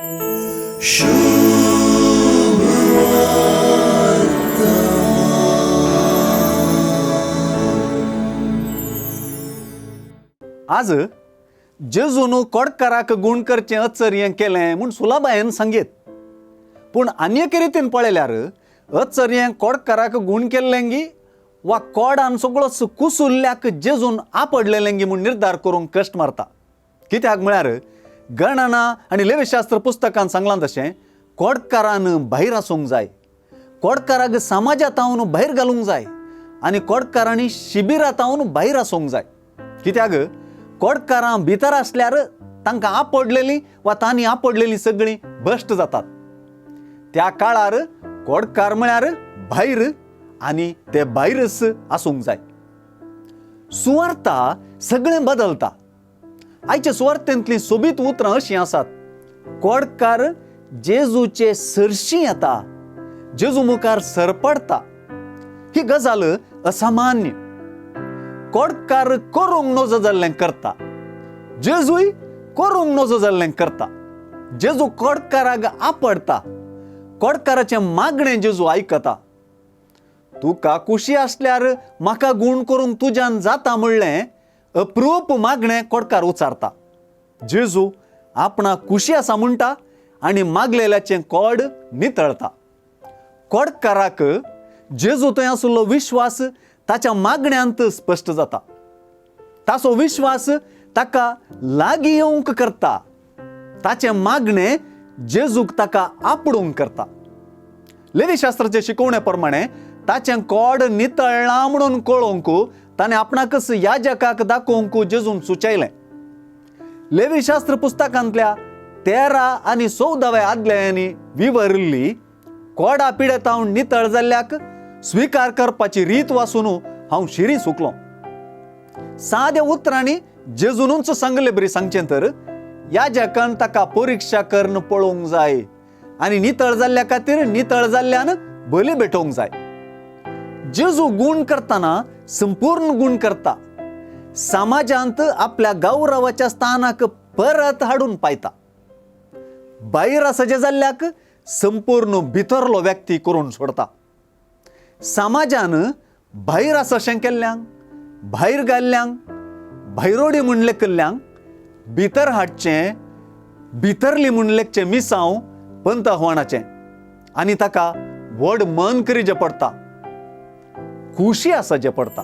आज जेजून कोडकाराक गूण करचें अचर्य केलें म्हूण सुलाबायन सांगीत, पूण आनी एके रितीन पळयल्यार अचर्य कोडकाराक गूण केल्लेंगी वा कोडान सगळोच कुसुल्ल्याक जेजून आपडलेलेंगी म्हूण निर्धार करूंक कश्ट मारता. कित्याक म्हळ्यार गणना आनी लेवीशास्त्र पुस्तकान सांगलां तशें कोडकारान भायर आसूंक जाय, कोडकाराक समाजांत भायर घालूंक जाय आनी कोडकारांनी शिबिरांत भायर आसूंक जाय. कित्याक कोडकारां भितर आसल्यार तांकां आपडलेलीं वा तांणी आपडलेलीं सगळीं भश्ट जातात. त्या काळार कोडकार म्हळ्यार भायर आनी ते भायरच आसूंक जाय. सुवार्ता सगळें बदलता. आयच्या सुवार्थेंतलीं सोबीत उतरां अशीं आसात, कोडकार जेजूचे सरशी येता, जेजू मुखार सरपडटा. ही गजाल असामान्य. कोडकार करूंक नजो जाल्लें करता, जेजूय करूंक नजो जाल्लें करता. जेजू कोडकाराक आपडटा, कोडकाराचें मागणें जेजू आयकता. तुका खुशी आसल्यार म्हाका गूण करूंक तुज्यान जाता म्हणलें अप्रूप मागणें कोडकार उचारता. जेजू आपणाक खुशी आसा म्हणटा आनी मागलेल्याचें कोड नितळता. कोडकाराक जेजू थंय आशिल्लो विश्वास ताच्या मागण्यांत स्पश्ट जाता. ताचो विश्वास ताका लागीं येवंक करता. ताचें मागणें जेजूक ताका आपडूंक करता. लेवीशास्त्राचे शिकवणे प्रमाणे ताचें कोड नितळ्ळां म्हणून कळोवंक ताणें आपणाकच याजकाक दाखोवंक जेजून सुचयलें. लेवीशास्त्र पुस्तकांतल्या 13 आनी 14व्या आदल्यांनी विवरिल्ली कोडा पिडेतावन नितळ जाल्ल्याक स्विकार करपाची रीत वाचून हांव शिरी सुकलो. साद्या उतरांनी जेजूनच सांगले बरी सांगचें तर याजकान ताका परिक्षा करून पळोवंक जाय आनी नितळ जाल्ल्या खातीर नितळ जाल्ल्यान बली भेटोवंक जाय. जेजू गूण करतना संपूर्ण गूण करता. समाजांत आपल्या गौरवाच्या स्थानाक परत हाडून पायता. भायर आसा जाल्ल्याक संपूर्ण भितरलो व्यक्ती करून सोडता. समाजान भायर आसा अशें केल्ल्यांक, भायर घाल्ल्यांक, भायरोडी म्हूण लेखिल्ल्यांक भितर हाडचें, भितरली म्हूण लेखचें मिसांव पंत आव्हानाचें आनी ताका व्हड मन करीचें पडटा, खुशी आसा जें पडटा.